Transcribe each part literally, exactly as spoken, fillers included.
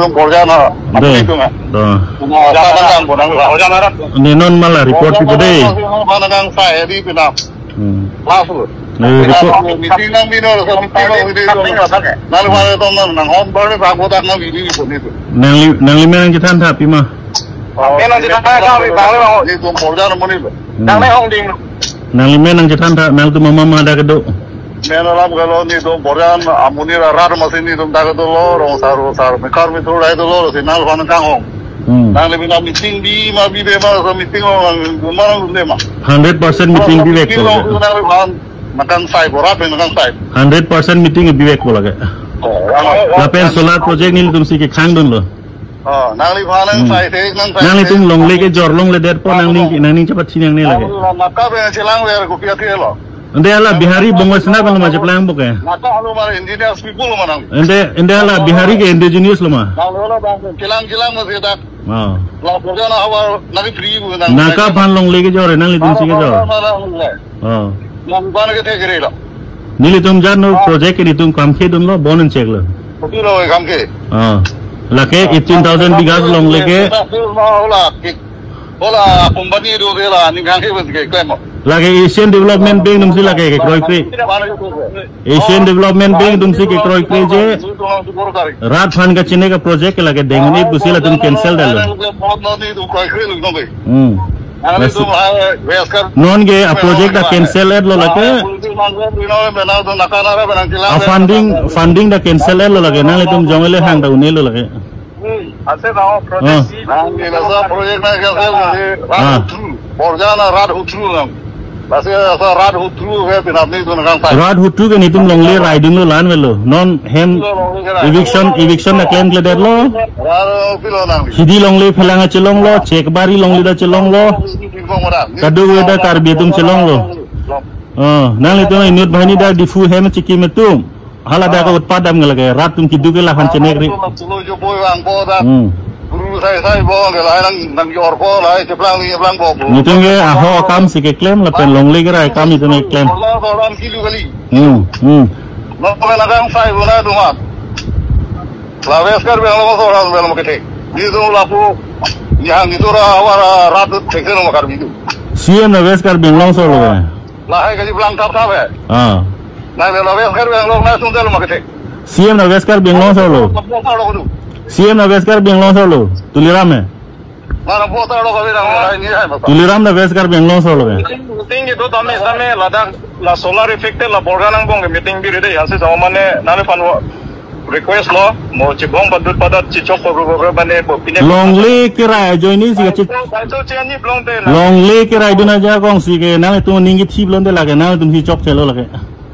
Borjana, Dei. Itu nggak? Dei. Borjana kan, Borjana. Borjana kan. Ini non malah report itu dei. Borjana kan saya di Pinang. Hmm. Langsung. Eh, report. Meeting nang bino, so meeting nang bino. Nang mana tong nang, nang home bar ni, aku tak nang bini pun itu. Nangli, nanglimen nangchethan tha pima? Oh, nangchethan tha, kami bang, bang. Ini tuh Borjana muni lo. Hmm. Nang ne hong ding. Nanglimen nangchethan tha, nangtum mama ma dak kedo. Men alam kalau nelitum Borjan amonit arat masi nelitum dak kedo lo, rong sar, sar, mekar methur dak kedo lo, si nangphan kang hong. Hmm. Nangli bina meeting bi ma bibe ma, so meeting lo, nang, mana nang ma. Hundred percent meeting bivek lo. Meeting lo, nangphan, nang kangsai, borat pen nang kangsai. Hundred percent meeting bivek lo lake. Oh, lapen solar project nelitum si kekhang dun lo. Oh, nangliphan nang Hmm. sai, te nang sai. Nanglitum longle kejor longledet po, nangning, nangning chepat chinang ne lake. Nang, nang, nang kabe chelang ler kopi ati lo. Ante hala Bihari Bongo Sena pen lo ma cheplang bo ke? Nang ka alo mar indigenous people lo ma nang. Ante, ante hala Bihari ke indigenous lo ma? Nang lo lo bang, chelang, chelang masi dak. Oh. La Borjana havar nang free bu nang. Nangkaphan longle kejor, nanglitum si kejor. Nang, nang, nang, nang. Oh. Nang ban ke thek re lo. Nelitum jan no Oh. project ke nelitum kam ke dun lo, bon chek lo. Kopi lo kam ke. Oh. Lake eighteen thousand bighas longle ke. Hola, ki, hola company do de la, ning kang ke bes ke klem. Lake Asian Development Bank atum si lake kekroi kre. Asian Development Bank atum si kekroi kre je. Rat aphan kachini ke project ke lake dengni pusi latum cancel dalo. Hmm. Nang Mas- itu, ah, West Kar- Non ke a project ta cancel et lo lake. Ah, itu nang itu, nang itu, nang itu, nang itu, nang itu, A nang funding, itu, funding ta cancel et lo lake. Nanglitum jong le hang ta un-e lo lake. Hmm, ase na project Ah. si. Nang ini nasa project na cancel, nang itu, Ah. Hutru. Borjana rat Hutru nang. Nasi asa rat Hutru ke pinap ni itu nang kangsai. Rat Hutru ke nelitum longle rai dun lo lan velo. Non hem Itu longle ke rai. eviction, eviction na klemkledet lo. Rat Hutru lo nang. Hidi longle phelang chelong lo, Chekbari longle ta chelong lo. Kadokave ta Karbi atum chelong lo. Oh, nanglitum inut banghini dak Diphu hem chikim atum. Hala dak Ah. utpad dam lake, rat atum keduk ke lahan chenek ri. Rat atum lo jo boi vang po dak. Hmm. Guru sai sai bo ke lahai nang, nang jor po lahai cheplang ni cheplang po. Nelitum ke aho akam si keklem lapen longle kerai akam nelitum keklem. Solar, solar kilu kali. Hmm, hmm. Nang pernah nang kangsai bo na duman. La West Karbi Anglong solar belum kete. Di tu lapu yang itu ra awar rat thek lo Karbi itu. C M na West Karbi Anglong solar. Lahai kacheplang thap thap he. Ah. Nang le la West Karbi Anglong na sung dal ma kete. C M na West Karbi Anglong solo. Bo ta lo kudu. C M na West Karbi Anglong solo. Tuliram he. Mana bo ta lo kami nang lahai ni hai ma. Tuliram na West Karbi Anglong solo he. Meeting itu tame tame ladak la solar effect la Borjana angbong ke meeting biri dei, ansi sama mane nangliphan request lo, mo chibong padut padat chichok pabru pabru bane bo pine. Longle kerai ajoine si kachit. Sai to cheni blong te na. Longle kerai dun ajakong si ke nanglitum ning kithip longle lake, nanglitum si chokche lo lake.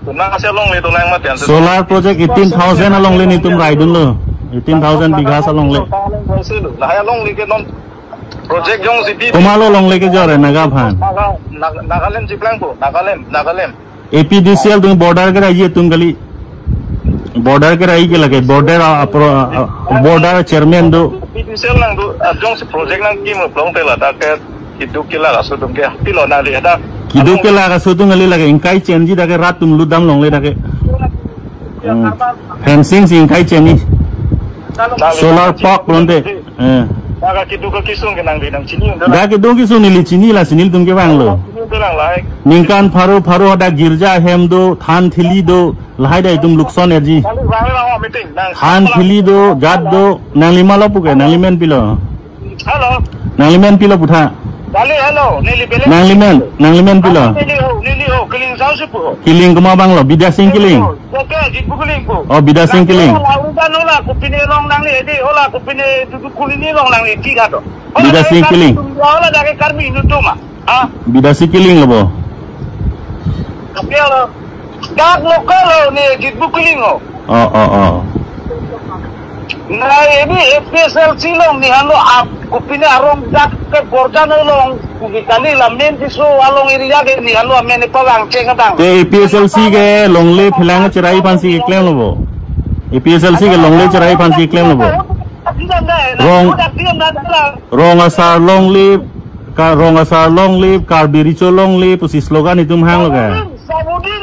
Nang ase longle dolang mati ansi. Solar project eighteen thousand alongle nelitum rai dun lo. Eighteen thousand bighas alongle. Lahai longle ke non project jongsi di. Komat lo longle kejor he Naga aphan? Naga, Naga, Nagaland cheplang po, Nagaland, Nagaland. A P D C L atum border kerai atum kali. Border kerai ke lake, border a, a, pro, a, border chairman do. A P D C L nang do, a jongsi project nangkim long te ladak ke, keduk kelak aso atum ke, pilo nang lihat dak. Keduk kelak aso atum kali lake, ingkai chenji dak ke rat atum lut dam longle dak ke. Hmm. Fencing si ingkai chenji. Nang Solar lihat park lonte. Eh. Dak keduk kesung ke nangli nang chini. Dak keduk kesung neli chini, lasi nelitum kevang lo. Chini dolang lahai. Ningkan pharo pharo dak girja ahem do, than thili do, lahai dak itum lukson erji. Kali lahai lahai meeting. Nang Than thili do, jat do, nanglima lo puke, nanglimen pilo? Hello. Nanglimen pilo putha? Kali hello, neli bele. Nanglimen, nanglimen pilo? Neli ho, neli ho, Kiling Sao si pu ho. Kiling komat abang lo, Bidya Sing Kiling. Oke, Jitbu Kiling pu. Oh, Bidya Sing Kiling. Hola, urusan hola, kopine long nangli, edi hola, kopine duduk kulini long nangli, tiga to. Hola, Bidya Sing Kiling. Hola, dak ke Karbi nutuma. Ah. Bidya Sing Kiling lo bo. Tapi lo, dak lokal lo ni, Jitbu Kiling lo. Oh, oh, oh. Na, edi A P S L C long ni halo ap, kopine arong dak ke Borjana long, kumi kali la main piso along area ke ni halo amen ipavang cheng adang. Te A P S L C ke longle phelang cherai aphan si keklem lo bo. A P S L C ke longle cherai aphan si keklem lo bo. Rong, rong asar longle, ka rong asar longle, Karbi Recho longle, pusi slogan itum hang lo ke. Samudin,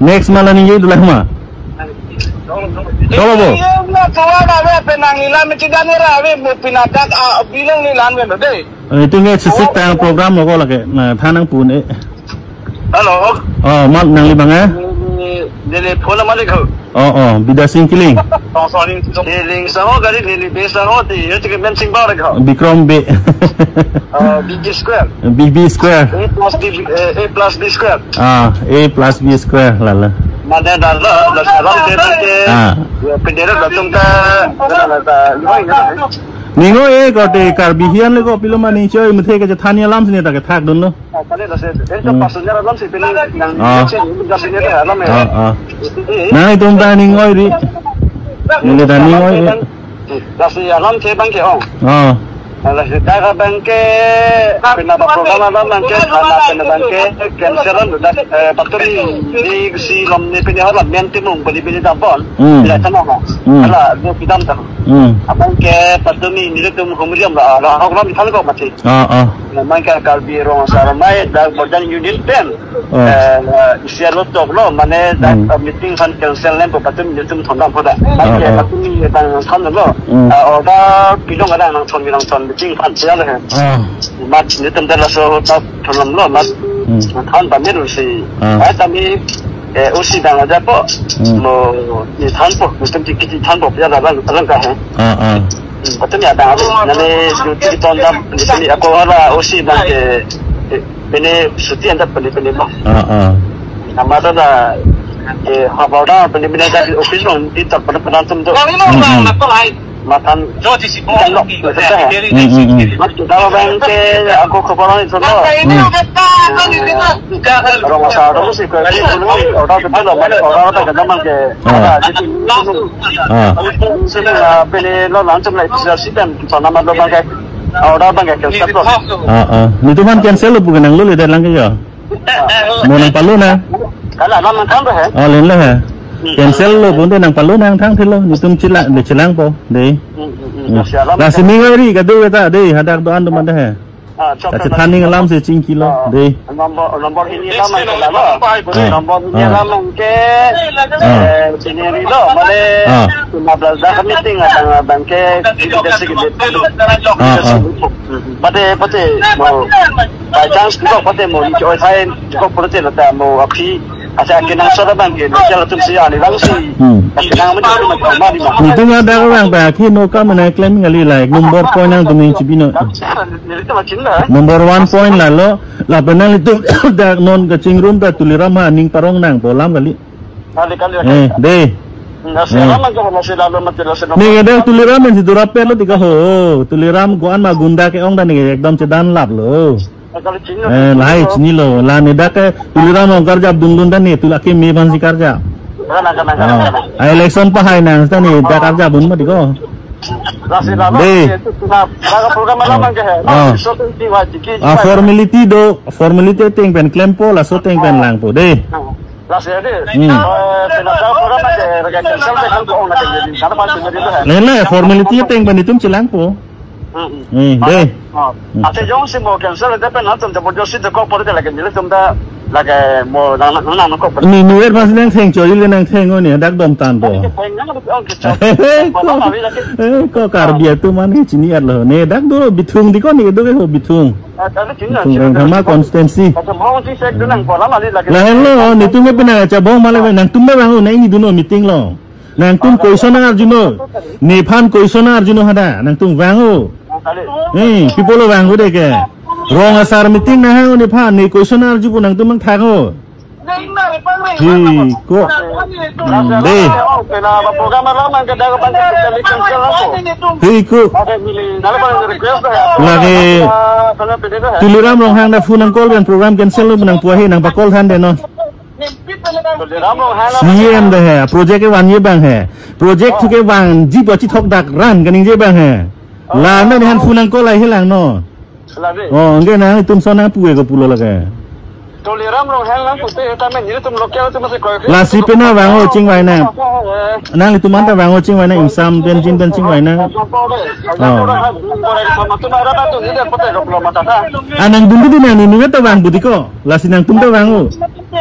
Next malam ningje dula ma. Cholo bo. Iya, na tua na ave, penang ila mecidan ira ave, mo pinadak, ah, bilang ni lan ven dei. Eh, itu nge sesik tang program lo ko lake. Na thanang pun eh. Hello. Oh, mat nangli bang eh? Neli phone malik ho. Oh, oh, Bidya Sing Killing. Oh, sorry. Neli sang ho kali, neli be sang ho, ti, ya, tiga men sing bau lagi ho. Bikrom be. Uh, B B Square. B B Square. A plus B, eh, A plus B Square. Ah, A plus B Square, lala. Mane dan la, la salam ke ke. Ah. Ya, pendera datum ka, na, na, na, na, na. Ning oi, eh, ko te Karbi hian le ko pilo ma ning choi, muthe kachethan alam sini ta kethak dun lo. Ah, kali lasi, eh, Hmm. personal alam si pini yang Ah. si, yang sini ta alam eh. Ah, ah. Eh, eh. Nangtum ta ning oi ri. Neli ta ning oi ri. Lasi alam ke bang ke ong. Ah. Lasi daga bang ke, pina ba program alam bang ke, thana pina bang ke, cancel an dak, eh, patumi di si lom ni pini hala men timung beli beli dapon. Hmm. Bila sama ha. Hmm. Hala, do pidam ta. Hmm. Abang ke patumi nelitum humriam la, la, hok lam thal ko mati. Ah, ah. Memang ke Karbi Rong Asar Ramai, dak Borjan Union pen. Oh. Eh, isi alo tok lo, mane dak Hmm. meeting aphan cancel nem po patumi nelitum thondam po da. Ah, Mane ah. patumi tang thon lo. Hmm. Eh, order pilong ada nangthon bilang thon meeting aphan sial he. Ah. Mat nelitum dak laso ta thondam lo, mat Hmm. than pamir si. Ah. Ai tami, eh, O C dang aja po. Hmm. Mo ni than po, nelitum ti kiti than po, ya la bang, bang ka he. Ah, ah. Patumi adang ave, nane duty ton dam, pini ako hala O C bang ke, eh, pini suti anda pini pini mo. Ah, ah. Nama tu da, eh, habar da pini pini da office lo, di tak pernah pernah tum tu. Mm, mm. Matan, ikan lo, maksudnya, eh. Mm, mm, mm. Mas kita bang ke, ako kabar itu lo. Mm. Rong Asar Rong si ke, orang tu lo, orang tu kena bang ke, Ah. ada, jadi, Ah. Sini, ah, pele lo langsung lah, bisa si dan sana mana bang ke order bang ke cancel lo. Ah, ah. Nelitum aphan cancel lo pu ke nang lo le dan lang ke ya. Mo nang palu na. Kalau alam nang kan he. Oh, len lo he. Hmm. Cancel lo pu te nang palu nang thang thilo. Nelitum chila, de chilang po. De. Hmm, hmm, hmm. Hmm. Lasi alam Lasi kan. Ning oi ri kado kata de hadak do-an do manda he. Ah, chok Kachethan ning alam si chingkilo, ah, dei. Nombor, nombor hini alam ang ke lalo. Ah. Nombor hini Ah. alam ang ke, Ah. eh, scenery lo, mane, Ah. cuma belajar meeting atau abang ke, kita sedikit. Ah, ah. Pati, pati, mo, by chance ko, pati mo, ni oi thai, ko pati lo ta mo, aphi, Asa akenangsot abang ke, local atum si ani bang si. Hmm. Akenang amat itu macam mana, ma? Itu nggak ada orang, Pak. Khi no kam na klem ngali lai, number point nangtum ning chibino. Neli itu macam na. Number one point lalo, lapen nanglitum dak non kachingrum ta Tuliram ha ning parong nangpo alam kali. Kali, kali, kali. Eh, dei. Nasi Eh. alam aja, nasi lalu mati, nasi Ni ada Tuliram yang si durap lo tiga ho. Tuliram ko-an ma gunda ke-ong dan ni ekdom chedan lap lo. Kalau chini Eh, lo, lahai chini lo. La ne dak ke Tuliram Rongkar jap dundun dan ni tulak ke me ban si karja. Kana, kana, kana, Ah. kana. Ah, election pahai nang seta ni dak karja bun mati ko. Lasi lama Dei. Itu cuma, laga program lama Ah. ke hai. Ah. Lasi shooting di wajiki Ah, cuma. Formality do, formality ateng pen klempo, laso ateng pen langpo, dei. Lasi ya, dei. Hmm. Eh, pina laga program ke, laga cancel ke kan ko ong na ke jadi. Karena pasti jadi itu hai. Lain la, formality ateng pen itum chelangpo. Hmm, hmm. Hmm, dei. Oh. Hmm. Ate jongsi mo cancel, ate pen nangtum ta bojo si de ko por de lagi nelitum ta lagi mo nang, nang, nang, nang ko por. Ni nuer mas nangtheng chori le nangtheng o ni dak dom tan po. Nang ke theng nang ke ong ke chok. Ko, Mama, bila ke. Eh, ko Karbi atum an ke chini arlo. Ne dak do Bithung di ko ni do ke ho Bithung. Ah, kali chini Bithung chini Rengkhama constituency. Macam mau si sek dulu nang pola mali lagi. Lahen lo, netum ke pina chabong male nangtum da bang o, nang ini duno meeting lo. Nangtum question nang-arjuno. Nephan question nang-arjuno hada. Nangtum vang o. Eh, people lo vang o dei ke. Rong asar meeting nanghang o nephan. Ne question nang-arjupo nangtum nangthang o. Hi, ko. Hmm, dei. Hi, ko. Lagi Tuliram Ronghang da phone nang call pen program cancel lo nangpu ahi nangpa call than dei non. Tuliram Ronghang C M da hai, project ke vanji abang hai. Project thu ke vanji ba chithok dak ran kaningje abang hai. La na nihan phone nang call ai helang no. Lagi. Oh, anke nangtum son nangpu e ko pulo lake. Tuliram Ronghang nangpute ta men nelitum local atum si koi. Lasi pena vang o chingvai nang. Eh. Nanglitum anta vang o chingvai nang ingsam pen jin pen chingvai nang. Oh. Ah, nangdun di nang ni ni ta vang budi ko. Lasi nangtum ta vang o.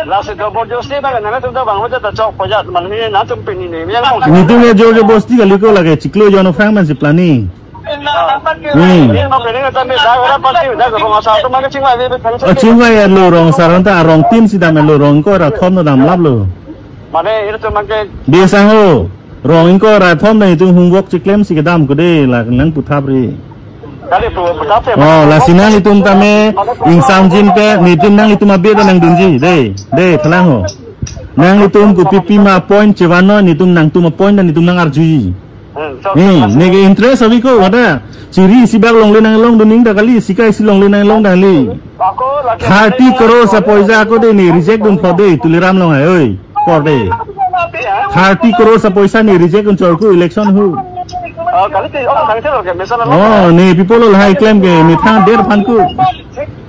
Lasi double juice ni bang, nangtum ta vang o ta chok pojat man ni nangtum pini ni yang. Netum ya jor jor bosti kali ko lake chiklo jon aphrang man si planning. Hmm. Ini apa ini kata ni dah orang pasti dah orang asal tu mana chingvai ni. Oh, chingvai ya lo rong asar anta arong tin si dam lo rong ko rathom no dam lap lo. Mana ini tu makan Biasa ho. Rong ingkoi ra thom nangtum homework chiklem si kedam ko dei la nangpu thap ri. Kali pu, pu thap se. Oh, lasi nanglitum tame ingsam jin pen netum nanglitum abet nangdunji. Dei, dei, thelang ho. Nanglitum kopi pima point chevan noi netum nangtum a-point dan netum nang-arjuji. Hmm, so, Eh, so, neke interest abi ko ada. Chiri isi bak longle nanglong dun ning ta kali, sikai isi longle nanglong dali. Ako lagi Thirty crores apoisa ako dei ne reject dunpo dei Tuliram Ronghang oi. Por dei. Thirty crores apoisa ne reject dun chor ko election hu. Oh, kali ti, oh, kali ti lo ke, misal lo. Oh, ne people lo hai claim ke, ne thang der phan ko.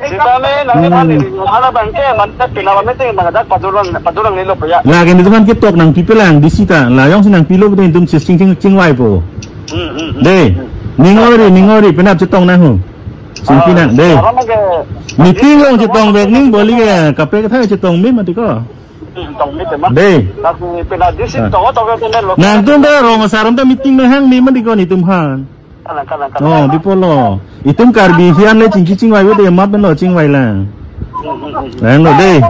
Sita me, nang ni, nang ni, hala bang ke, man tak pina, man meeting, man tak padurang, padurang ni lo ya. Lake netum aphan ketok nangpipelang, di sita, la jongsi nangpilo bete netum ching ching chingvaipo. Hmm, hmm, hmm. Dei, ning ori, ning ori, penap chetong nang ho. Chingpi nang, dei. Orang ke, Meeting along chetong vek ning boli ke, kaprek kathai chetong me mati ko. Hmm, tong me tema. Dei. Tapi pina di si Ah. tong, tong ke lo. Nangtum ta rong asar anta meeting nanghang me mati ko netum aphan. Kalang, kalang, kalang. Oh, people lo. Itum Karbi hian le chingki chingvai bete map lo chingvai lang. Hmm, hmm, hmm. Lang lo dei.